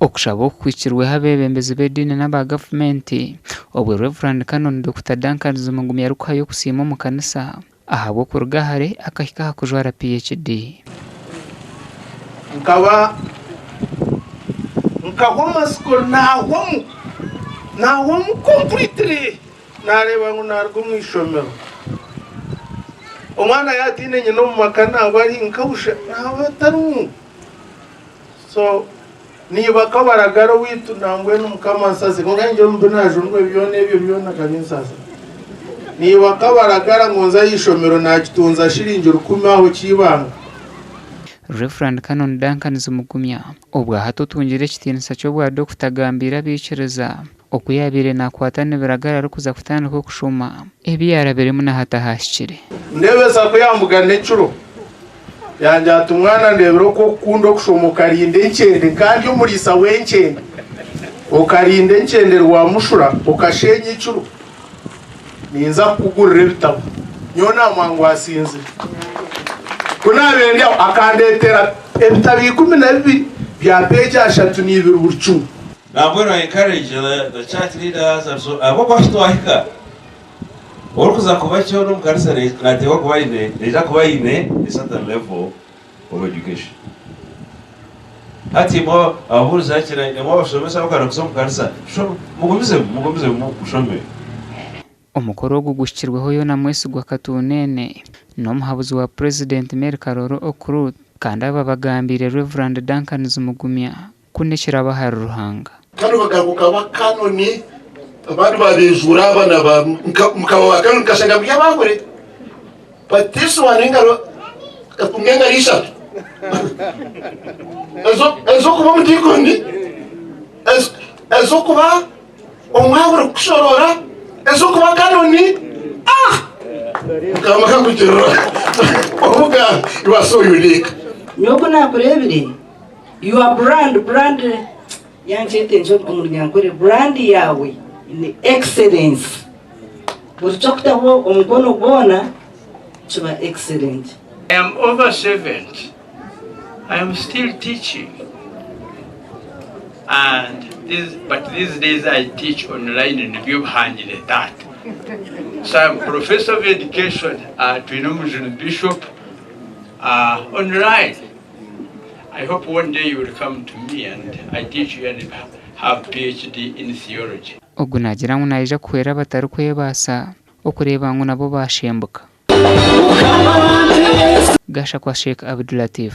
Okushaba oku kuhikirweho abeebembezi b'ediini n'aba gavumenti obwo Rev. Canon Dokita Duncan Zimugumya arikuhayo okusiima omu kanisa ahabw'okuruga hare akahika aha kujwara PhD. Nkaba nkahwa amatsiko naahwamu, naahwamu completely naareeba ngu naaruga omu ishomero. Omwana yaaba ataine nyina omu maka naaba ari nka busha, naaba atarimu. So niiba kabaragara owaitu nambwenu mukama ansasire kwonka nyowe omu binajunirwe byona ebyo byona akabinsaasira. Niiba kabaragara ngu nze aha ishomero nakitunza shiringi rukumi aho kiibanga. Rev. Canon Duncan Zimugumya, obwahati otungire ekitiinisa ky'obwa Dokita agambiire abaikiriza oku yaabaire naakwata nibiragara arikuza kutandika okushoma ebi yaarabiremu na hati ahahikire. Ndeebesa ku yambugana ekiro, yangira ati, Mwana ndeebera oku okukunda okushoma okarinda enkyende nka ndi omuriisa w'enkyende, okarinda enkyende rwamushura okasheenya ekiro, ninza kukugurira ebitabo. Nyowe naamanya ngu asinzire. Ku naabaire ndi aho akandeetera ebitabo 12 bya peegi 32 buri kimwe. Nambwenu I encourage the church leaders and so ahabw'okuba ahu twahika orikuza kuba kyona omu kanisa nateekwa kuba aine naija kuba aine a certain level of education. Hati imwe ababuurizi hakiri imwe abashomesa abakara kuza omu kanisa mugumizemu mugumizemu mushome. Omukoro ogu guhikirweho Yona Mwesigwa Katuunene n'omuhabuzi wa Purezidenti Mary Karoro Okurut kandi aba bagambiire Rev. Duncan Zimugumya ku n'ekirabo ahari Ruhanga. Kanu bagaruka ba Kanoni abandi babejuura abana ba mukaba wa Kanoni kashanga muri abahore but this one engaro akatunga engaro ishatu ezokuba omudiikoni ezokuba omwaburi kukushoroora ezokuba Kanoni ah mukama akakugirira obuga you are so unique. Nyowe ku naakureebire Your brand, brand yankyetengye omu runyankore, brand yaawe ni excellence. Buri ky'okutaho omukono gwona kiba excellent. I am over 70, I am still teaching and these, but these days I teach online nibyo bihangire taata. So I am professor of education at Twinomujuni Bishop online. I hope one day you will come to me and I teach you and have PhD in theology. Ogu naagira ngu naija kuhwera abatarikwebaasa okureeba ngu nabo baashembuka. Gashakwa Sheikh Abdulatif.